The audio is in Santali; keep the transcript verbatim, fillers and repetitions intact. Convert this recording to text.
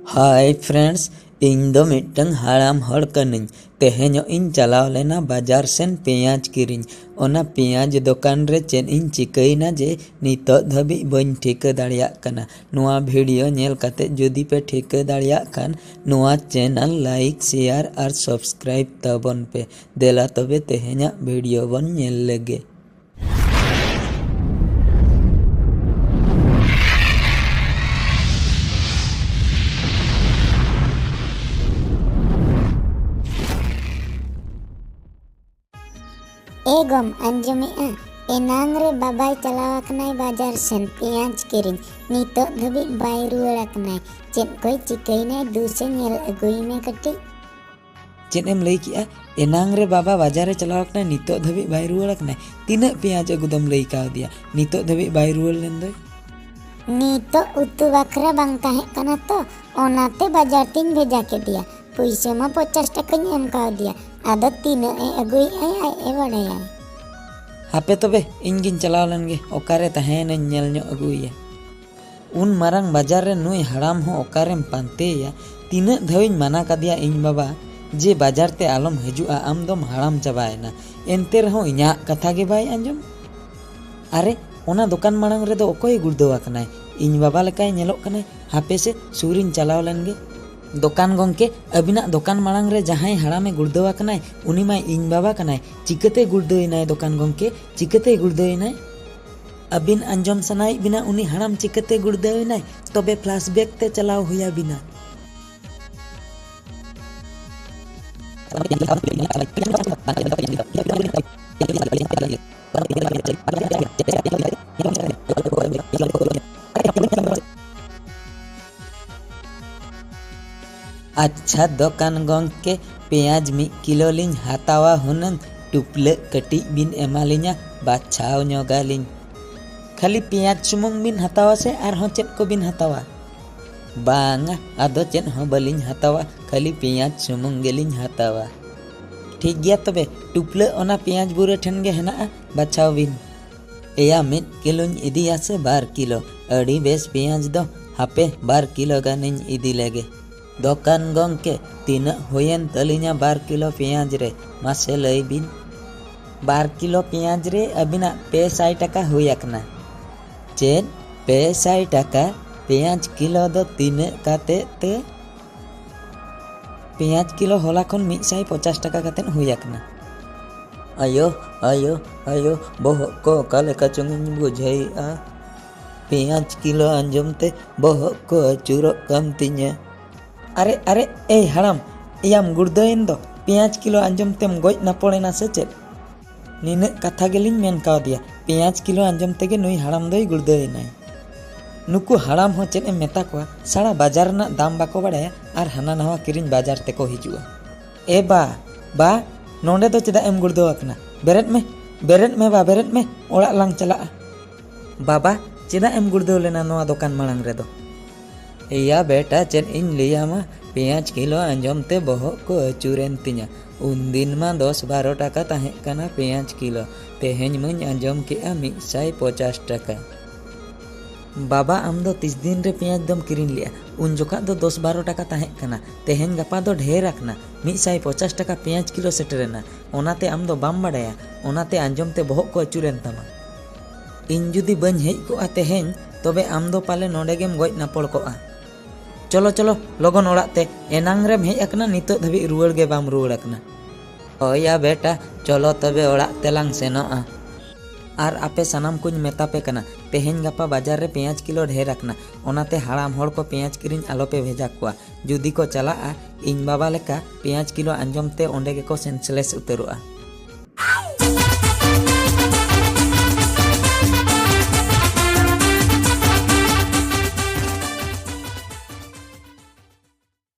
Hi friends, ᱤᱧ ᱫᱚ ᱢᱤᱫᱴᱟᱝ ᱦᱟᱲᱟᱢ ᱦᱚᱲ ᱠᱟᱹᱱᱟᱹᱧ᱾ ᱛᱮᱦᱮᱧᱚᱜ ᱤᱧ ᱪᱟᱞᱟᱣ ᱞᱮᱱᱟ ᱵᱟᱡᱟᱨ ᱥᱮᱱ ᱯᱮᱸᱭᱟᱡᱽ ᱠᱤᱨᱤᱧ᱾ ᱚᱱᱟ ᱯᱮᱸᱭᱟᱡᱽ ᱫᱚᱠᱟᱱ ᱨᱮ ᱪᱮᱫ ᱤᱧ ᱪᱤᱠᱟᱹᱭᱮᱱᱟ ᱡᱮ ᱱᱤᱛᱚᱜ ᱫᱷᱟᱹᱵᱤᱡ ᱵᱟᱹᱧ ᱴᱷᱤᱠᱟᱹ ᱫᱟᱲᱮᱭᱟᱜ ᱠᱟᱱᱟ᱾ ᱱᱚᱣᱟ video ᱧᱮᱞ ᱠᱟᱛᱮ ᱡᱩᱫᱤ ᱯᱮ ᱴᱷᱤᱠᱟᱹ ᱫᱟᱲᱮᱭᱟᱜ ᱠᱷᱟᱱ, ᱱᱚᱣᱟ channel like, share ᱟᱨ subscribe ᱛᱟᱵᱚᱱ ᱯᱮ᱾ ᱫᱮᱞᱟ ᱛᱚᱵᱮ ᱛᱮᱦᱮᱧᱟᱜ video ᱵᱚᱱ ᱧᱮᱞ ᱞᱮᱜᱮ᱾ ᱮ ᱜᱚᱢ, ᱟᱸᱡᱚᱢᱮᱜᱼᱟ? ᱮᱱᱟᱝ ᱨᱮ ᱵᱟᱵᱟᱭ ᱪᱟᱞᱟᱣ ᱟᱠᱟᱱᱟᱭ ᱵᱟᱡᱟᱨ ᱥᱮᱱ ᱯᱮᱸᱭᱟᱡᱽ ᱠᱤᱨᱤᱧ᱾ ᱱᱤᱛᱚᱜ ᱫᱷᱟᱹᱵᱤᱡ ᱵᱟᱭ ᱨᱩᱣᱟᱹᱲ ᱟᱠᱟᱱᱟᱭ᱾ ᱪᱮᱫ ᱠᱚᱭ ᱪᱤᱠᱟᱹᱭᱮᱱᱟᱭ, ᱫᱩᱥᱮ ᱧᱮᱞ ᱟᱹᱜᱩᱭ ᱢᱮ ᱠᱟᱹᱴᱤᱡ᱾ ᱪᱮᱫ ᱮᱢ ᱞᱟᱹᱭ ᱠᱮᱜᱼᱟ? ᱮᱱᱟᱝ ᱨᱮ ᱵᱟᱵᱟ ᱵᱟᱡᱟᱨ ᱮ ᱪᱟᱞᱟᱣ ᱟᱠᱟᱱᱟᱭ, ᱱᱤᱛᱚᱜ ᱫᱷᱟᱹᱵᱤᱡ ᱵᱟᱭ ᱨᱩᱣᱟᱹᱲ ᱟᱠᱟᱱᱟᱭ᱾ ᱛᱤᱱᱟᱹᱜ ᱯᱮᱸᱭᱟᱡᱽ ᱟᱹᱜᱩ ᱫᱚᱢ ᱞᱟᱹᱭ ᱠᱟᱣᱫᱮᱭᱟ? ᱱᱤᱛᱚᱜ ᱫᱷᱟᱹᱵᱤᱡ ᱵᱟᱭ ᱨᱩᱣᱟᱹᱲ ᱞᱮᱱ ᱫᱚᱭ᱾ ᱱᱤᱛᱚᱜ ᱩᱛᱩ ᱵᱟᱠᱷᱨᱟ ᱵᱟᱝ ᱛᱟᱦᱮᱸ ᱠᱟᱱᱟ ᱛᱚ, ᱚᱱᱟᱛᱮ ᱵᱟᱡᱟᱨ ᱛᱤᱧ ᱵᱷᱮᱡᱟ ᱠᱮᱫᱮᱭᱟ᱾ ᱯᱩᱭᱥᱟᱹ ᱢᱟ ᱯᱚᱧᱪᱟᱥ ᱴᱟᱠᱟᱧ ᱮᱢ ᱠᱟᱣᱫᱮᱭᱟ, ᱟᱫᱚ ᱛᱤᱱᱟᱹᱜ ᱮ ᱟᱹᱜᱩᱭᱮᱫᱼᱟᱭ ᱟᱡ ᱮ ᱵᱟᱲᱟᱭᱟᱭ᱾ ᱦᱟᱯᱮ ᱛᱚᱵᱮ, ᱤᱧ ᱜᱤᱧ ᱪᱟᱞᱟᱣ ᱞᱮᱱ ᱜᱮ, ᱚᱠᱟᱨᱮ ᱛᱟᱦᱮᱸᱭᱮᱱᱟᱧ ᱧᱮᱞ ᱧᱚᱜ ᱟᱹᱜᱩᱭᱮᱭᱟ᱾ ᱩᱱ ᱢᱟᱨᱟᱝ ᱵᱟᱡᱟᱨ ᱨᱮ ᱱᱩᱭ ᱦᱟᱲᱟᱢ ᱦᱚᱸ ᱚᱠᱟᱨᱮᱢ ᱯᱟᱱᱛᱮᱭᱮᱭᱟ? ᱛᱤᱱᱟᱹᱜ ᱫᱷᱟᱣᱤᱧ ᱢᱟᱱᱟ ᱠᱟᱫᱮᱭᱟ ᱤᱧ ᱵᱟᱵᱟ ᱡᱮ ᱵᱟᱡᱟᱨ ᱛᱮ ᱟᱞᱚᱢ ᱦᱤᱡᱩᱜᱼᱟ, ᱟᱢ ᱫᱚᱢ ᱦᱟᱲᱟᱢ ᱪᱟᱵᱟᱭᱮᱱᱟ, ᱮᱱᱛᱮ ᱨᱮᱦᱚᱸ ᱤᱧᱟᱹᱜ ᱠᱟᱛᱷᱟ ᱜᱮ ᱵᱟᱭ ᱟᱸᱡᱚᱢ᱾ ᱟᱨᱮ, ᱚᱱᱟ ᱫᱚᱠᱟᱱ ᱢᱟᱲᱟᱝ ᱨᱮᱫᱚ ᱚᱠᱚᱭᱮ ᱜᱩᱲᱫᱟᱹᱣ ᱟᱠᱟᱱᱟᱭ? ᱤᱧ ᱵᱟᱵᱟ ᱞᱮᱠᱟᱭ ᱧᱮᱞᱚᱜ ᱠᱟᱱᱟᱭ᱾ ᱦᱟᱯᱮ ᱥᱮ, ᱥᱩᱨᱤᱧ ᱪᱟᱞᱟᱣ ᱞᱮᱱ ᱜᱮ᱾ ᱫᱚᱠᱟᱱ ᱜᱚᱝᱠᱮ, ᱟᱹᱵᱤᱱᱟᱜ ᱫᱚᱠᱟᱱ ᱢᱟᱲᱟᱝ ᱨᱮ ᱡᱟᱦᱟᱸᱭ ᱦᱟᱲᱟᱢᱮ ᱜᱩᱲᱫᱟᱹᱣ ᱟᱠᱟᱱᱟᱭ, ᱩᱱᱤ ᱢᱟ ᱤᱧ ᱵᱟᱵᱟ ᱠᱟᱱᱟᱭ᱾ ᱪᱤᱠᱟᱹᱛᱮ ᱜᱩᱲᱫᱟᱹᱣ ᱮᱱᱟᱭ ᱫᱚᱠᱟᱱ ᱜᱚᱝᱠᱮ? ᱪᱤᱠᱟᱹᱛᱮᱭ ᱜᱩᱲᱫᱟᱹᱣ ᱮᱱᱟᱭ? ᱟᱹᱵᱤᱱ ᱟᱸᱡᱚᱢ ᱥᱟᱱᱟᱭᱮᱫ ᱵᱤᱱᱟ ᱩᱱᱤ ᱦᱟᱲᱟᱢ ᱪᱤᱠᱟᱹᱛᱮ ᱜᱩᱲᱫᱟᱹᱣ ᱮᱱᱟᱭ? ᱛᱚᱵᱮ flashback ᱛᱮ ᱪᱟᱞᱟᱣ ᱦᱩᱭ ᱟᱹᱵᱤᱱᱟ᱾ ᱟᱪᱪᱷᱟ ᱫᱚᱠᱟᱱ ᱜᱚᱝᱠᱮ, ᱯᱮᱸᱭᱟᱡᱽ ᱢᱤᱫ ᱠᱤᱞᱳ ᱞᱤᱧ ᱦᱟᱛᱟᱣᱟ ᱦᱩᱱᱟᱹᱝ, ᱴᱩᱯᱞᱟᱹᱜ ᱠᱟᱹᱴᱤᱡ ᱵᱤᱱ ᱮᱢᱟᱞᱤᱧᱟ, ᱵᱟᱪᱷᱟᱣ ᱧᱚᱜᱟᱞᱤᱧ᱾ ᱠᱷᱟᱹᱞᱤ ᱯᱮᱸᱭᱟᱡᱽ ᱥᱩᱢᱩᱝ ᱵᱤᱱ ᱦᱟᱛᱟᱣᱟ ᱥᱮ ᱟᱨᱦᱚᱸ ᱪᱮᱫ ᱠᱚᱵᱤᱱ ᱦᱟᱛᱟᱣᱟ? ᱵᱟᱝᱟ, ᱟᱫᱚ ᱪᱮᱫ ᱦᱚᱸ ᱵᱟᱹᱞᱤᱧ ᱦᱟᱛᱟᱣᱟ, ᱠᱷᱟᱹᱞᱤ ᱯᱮᱸᱭᱟᱡᱽ ᱥᱩᱢᱩᱝ ᱜᱮᱞᱤᱧ ᱦᱟᱛᱟᱣᱟ᱾ ᱴᱷᱤᱠ ᱜᱮᱭᱟ ᱛᱚᱵᱮ, ᱴᱩᱯᱞᱟᱹᱜ ᱚᱱᱟ ᱯᱮᱸᱭᱟᱡᱽ ᱵᱩᱨᱟᱹ ᱴᱷᱮᱱ ᱜᱮ ᱦᱮᱱᱟᱜᱼᱟ, ᱵᱟᱪᱷᱟᱣ ᱵᱤᱱ᱾ ᱮᱭᱟ, ᱢᱤᱫ ᱠᱤᱞᱳᱧ ᱤᱫᱤᱭᱟ ᱥᱮ ᱵᱟᱨ ᱠᱤᱞᱳ? ᱟᱹᱰᱤ ᱵᱮᱥ ᱯᱮᱸᱭᱟᱡᱽ ᱫᱚ ᱦᱟᱯᱮ, ᱵᱟᱨ ᱠᱤᱞᱳ ᱜᱟᱱᱤᱧ ᱤᱫᱤ ᱞᱮᱜᱮ᱾ ᱫᱚᱠᱟᱱ ᱜᱚᱝᱠᱮ, ᱛᱤᱱᱟᱹᱜ ᱦᱩᱭᱮᱱ ᱛᱟᱹᱞᱤᱧᱟ ᱵᱟᱨ ᱠᱤᱞᱳ ᱯᱮᱸᱭᱟᱡᱽ ᱨᱮ? ᱢᱟᱥᱮ ᱞᱟᱹᱭ ᱵᱤᱱ᱾ ᱵᱟᱨ ᱠᱤᱞᱳ ᱯᱮᱸᱭᱟᱡᱽ ᱨᱮ ᱟᱹᱵᱤᱱᱟᱜ ᱯᱮ ᱥᱟᱭ ᱴᱟᱠᱟ ᱦᱩᱭ ᱟᱠᱟᱱᱟ᱾ ᱪᱮᱫ? ᱯᱮ ᱥᱟᱭ ᱴᱟᱠᱟ? ᱯᱮᱸᱭᱟᱡᱽ ᱠᱤᱞᱳ ᱫᱚ ᱛᱤᱱᱟᱹᱜ ᱠᱟᱛᱮ ᱛᱮ? ᱯᱮᱸᱭᱟᱡᱽ ᱠᱤᱞᱳ ᱦᱚᱞᱟ ᱠᱷᱚᱱ ᱢᱤᱫ ᱥᱟᱭ ᱯᱚᱪᱟᱥ ᱴᱟᱠᱟ ᱠᱟᱛᱮ ᱦᱩᱭ ᱟᱠᱟᱱᱟ᱾ ᱟᱭᱳ, ᱟᱭᱳ, ᱟᱭᱳ, ᱵᱚᱦᱚᱜ ᱠᱚ ᱚᱠᱟ ᱞᱮᱠᱟ ᱪᱚᱝ ᱤᱧ ᱵᱩᱡᱷᱟᱹᱣᱮᱫᱼᱟ᱾ ᱯᱮᱸᱭᱟᱡᱽ ᱠᱤᱞᱳ ᱟᱸᱡᱚᱢ ᱛᱮ ᱵᱚᱦᱚᱜ ᱠᱚ ᱟᱹᱪᱩᱨᱚᱜ ᱠᱟᱱ ᱛᱤᱧᱟᱹ᱾ ᱟᱨᱮ, ᱟᱨᱮ, ᱮᱭ ᱦᱟᱲᱟᱢ, ᱮᱭᱟᱢ ᱜᱩᱲᱫᱟᱹᱣᱮᱱ ᱫᱚ, ᱯᱮᱸᱭᱟᱡᱽ ᱠᱤᱞᱳ ᱟᱸᱡᱚᱢ ᱛᱮᱢ ᱜᱚᱡ ᱱᱟᱯᱚᱲᱮᱱᱟ ᱥᱮ ᱪᱮᱫ? ᱱᱤᱱᱟᱹᱜ ᱠᱟᱛᱷᱟ ᱜᱮᱞᱤᱧ ᱢᱮᱱ ᱠᱟᱣᱫᱮᱭᱟ, ᱯᱮᱸᱭᱟᱡᱽ ᱠᱤᱞᱳ ᱟᱸᱡᱚᱢ ᱛᱮᱜᱮ ᱱᱩᱭ ᱦᱟᱲᱟᱢ ᱫᱚᱭ ᱜᱩᱲᱫᱟᱹᱣᱮᱱᱟᱭ᱾ ᱱᱩᱠᱩ ᱦᱟᱲᱟᱢ ᱦᱚᱸ ᱪᱮᱫ ᱮᱢ ᱢᱮᱛᱟ ᱠᱚᱣᱟ, ᱥᱟᱲᱟ ᱵᱟᱡᱟᱨ ᱨᱮᱱᱟᱜ ᱫᱟᱢ ᱵᱟᱠᱚ ᱵᱟᱲᱟᱭᱟ ᱟᱨ ᱦᱟᱱᱟ ᱱᱟᱣᱟ ᱠᱤᱨᱤᱧ ᱵᱟᱡᱟᱨ ᱛᱮᱠᱚ ᱦᱤᱡᱩᱜᱼᱟ᱾ ᱮ ᱵᱟ, ᱵᱟ, ᱱᱚᱸᱰᱮ ᱫᱚ ᱪᱮᱫᱟᱜ ᱮᱢ ᱜᱩᱲᱫᱟᱹᱣ ᱟᱠᱟᱱᱟ? ᱵᱮᱨᱮᱫ ᱢᱮ, ᱵᱮᱨᱮᱫ ᱢᱮ ᱵᱟ, ᱵᱮᱨᱮᱫ ᱢᱮ, ᱚᱲᱟᱜ ᱞᱟᱝ ᱪᱟᱞᱟᱜᱼᱟ᱾ ᱵᱟᱵᱟ, ᱪᱮᱫᱟᱜ ᱮᱢ ᱜᱩᱲᱫᱟᱹᱣ ᱞᱮᱱᱟ ᱱᱚᱣᱟ ᱫᱚᱠᱟᱱ ᱢᱟᱲᱟᱝ ᱨᱮᱫᱚ? ᱮᱭᱟ ᱵᱮᱴᱟ, ᱪᱮᱫ ᱤᱧ ᱞᱟᱹᱭᱟᱢᱟ, ᱯᱮᱸᱭᱟᱡᱽ ᱠᱤᱞᱳ ᱟᱸᱡᱚᱢ ᱛᱮ ᱵᱚᱦᱚᱜ ᱠᱚ ᱟᱹᱪᱩᱨᱮᱱ ᱛᱤᱧᱟ᱾ ᱩᱱᱫᱤᱱ ᱢᱟ ᱫᱚᱥ ᱵᱟᱨᱚ ᱴᱟᱠᱟ ᱛᱟᱦᱮᱸ ᱠᱟᱱᱟ ᱯᱮᱸᱭᱟᱡᱽ ᱠᱤᱞᱳ, ᱛᱮᱦᱮᱧ ᱢᱟᱧ ᱟᱸᱡᱚᱢ ᱠᱮᱜᱼᱟ ᱢᱤᱫ ᱥᱟᱭ ᱯᱚᱪᱟᱥ ᱴᱟᱠᱟ᱾ ᱵᱟᱵᱟ, ᱟᱢ ᱫᱚ ᱛᱤᱥ ᱫᱤᱱ ᱨᱮ ᱯᱮᱸᱭᱟᱡᱽ ᱫᱚᱢ ᱠᱤᱨᱤᱧ ᱞᱮᱜᱼᱟ? ᱩᱱ ᱡᱚᱠᱷᱟᱜ ᱫᱚ ᱫᱚᱥ ᱵᱟᱨᱚ ᱴᱟᱠᱟ ᱛᱟᱦᱮᱸ ᱠᱟᱱᱟ, ᱛᱮᱦᱮᱧ ᱜᱟᱯᱟ ᱫᱚ ᱰᱷᱮᱨ ᱟᱠᱟᱱᱟ, ᱢᱤᱫ ᱥᱟᱭ ᱯᱚᱪᱟᱥ ᱴᱟᱠᱟ ᱯᱮᱸᱭᱟᱡᱽ ᱠᱤᱞᱳ ᱥᱮᱴᱮᱨᱮᱱᱟ, ᱚᱱᱟᱛᱮ ᱟᱢ ᱫᱚ ᱵᱟᱢ ᱵᱟᱲᱟᱭᱟ, ᱚᱱᱟᱛᱮ ᱟᱸᱡᱚᱢ ᱛᱮ ᱵᱚᱦᱚᱜ ᱠᱚ ᱟᱹᱪᱩᱨᱮᱱ ᱛᱟᱢᱟ᱾ ᱤᱧ ᱡᱩᱫᱤ ᱵᱟᱹᱧ ᱦᱮᱡ ᱠᱚᱜᱼᱟ ᱛᱮᱦᱮᱧ, ᱛᱚᱵᱮ ᱟᱢ ᱫᱚ ᱯᱟᱞᱮ ᱱᱚᱰᱮ ᱜᱮᱢ ᱜᱚᱡ ᱱᱟᱯᱚᱲ ᱠᱚᱜᱼᱟ᱾ ᱪᱚᱞᱚ, ᱪᱚᱞᱚ, ᱞᱚᱜᱚᱱ ᱚᱲᱟᱜ ᱛᱮ, ᱮᱱᱟᱝ ᱨᱮᱢ ᱦᱮᱡ ᱟᱠᱟᱱᱟ, ᱱᱤᱛᱚᱜ ᱫᱷᱟᱹᱵᱤᱡ ᱨᱩᱣᱟᱹᱲ ᱜᱮ ᱵᱟᱢ ᱨᱩᱣᱟᱹᱲ ᱟᱠᱟᱱᱟ᱾ ᱦᱳᱭ ᱭᱟ ᱵᱮᱴᱟ, ᱪᱚᱞᱚ ᱛᱚᱵᱮ ᱚᱲᱟᱜ ᱛᱮᱞᱟᱝ ᱥᱮᱱᱚᱜᱼᱟ᱾ ᱟᱨ ᱟᱯᱮ ᱥᱟᱱᱟᱢ ᱠᱚᱧ ᱢᱮᱛᱟ ᱯᱮ ᱠᱟᱱᱟ, ᱛᱮᱦᱮᱧ ᱜᱟᱯᱟ ᱵᱟᱡᱟᱨ ᱨᱮ ᱯᱮᱸᱭᱟᱡᱽ ᱠᱤᱞᱳ ᱰᱷᱮᱨ ᱟᱠᱟᱱᱟ, ᱚᱱᱟᱛᱮ ᱦᱟᱲᱟᱢ ᱦᱚᱲ ᱠᱚ ᱯᱮᱸᱭᱟᱡᱽ ᱠᱤᱨᱤᱧ ᱟᱞᱚ ᱯᱮ ᱵᱷᱮᱡᱟ ᱠᱚᱣᱟ᱾ ᱡᱩᱫᱤ ᱠᱚ ᱪᱟᱞᱟᱜᱼᱟ, ᱤᱧ ᱵᱟᱵᱟ ᱞᱮᱠᱟ ᱯᱮᱸᱭᱟᱡᱽ ᱠᱤᱞᱳ ᱟᱸᱡᱚᱢ ᱛᱮ ᱚᱸᱰᱮ ᱜᱮᱠᱚ senseless ᱩᱛᱟᱹᱨᱚᱜᱼᱟ᱾